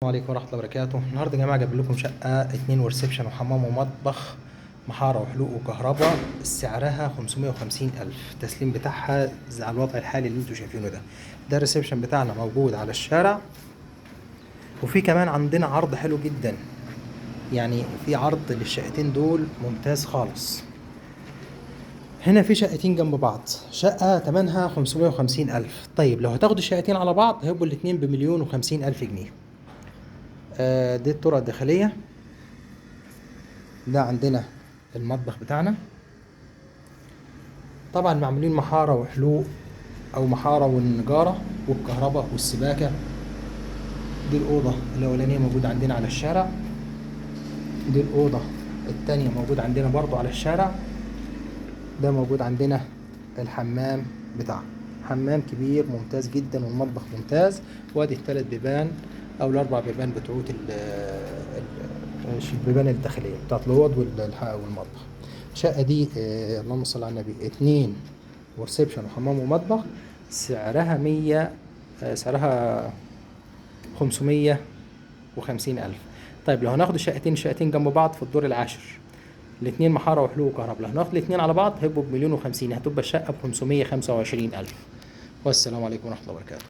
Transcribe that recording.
عليكم ورحمة الله وبركاته. النهاردة يا جماعة جايب لكم شقة 2 و reception وحمام ومطبخ، محارة وحلوق وكهرباء. سعرها 550 ألف. التسليم بتاعها على الوضع الحالي اللي انتوا شايفينه ده. ده ال reception بتاعنا موجود على الشارع. وفي كمان عندنا عرض حلو جدا، يعني في عرض للشقتين دول ممتاز خالص. هنا في شقتين جنب بعض، شقة تمنها 550 ألف. طيب لو هتاخدوا الشقتين على بعض هيبقوا الاتنين ب1,050,000 جنيه. دي الطرق الداخلية. ده عندنا المطبخ بتاعنا، طبعا معمولين محارة وحلوق أو محارة والنجارة والكهرباء والسباكة. دي الأوضة الأولانية موجودة عندنا على الشارع. دي الأوضة التانية موجودة عندنا برضو على الشارع. ده موجود عندنا الحمام بتاعه، حمام كبير ممتاز جدا، والمطبخ ممتاز. وادي التلات بيبان او الاربع بيبان بتوعت البيبان الداخلية بتاعت الاوض والمطبخ. الشقة دي اللهم صل على النبي، 2 و reception وحمام ومطبخ، سعرها مية، سعرها 550 ألف. طيب لو هناخد الشقتين، شقتين جنب بعض في الدور العاشر، الاتنين محارة وحلو وكهرباء، لو هناخد الاتنين على بعض هيبقوا ب1,050,000، هتبقى الشقة ب525 ألف. والسلام عليكم ورحمة الله وبركاته.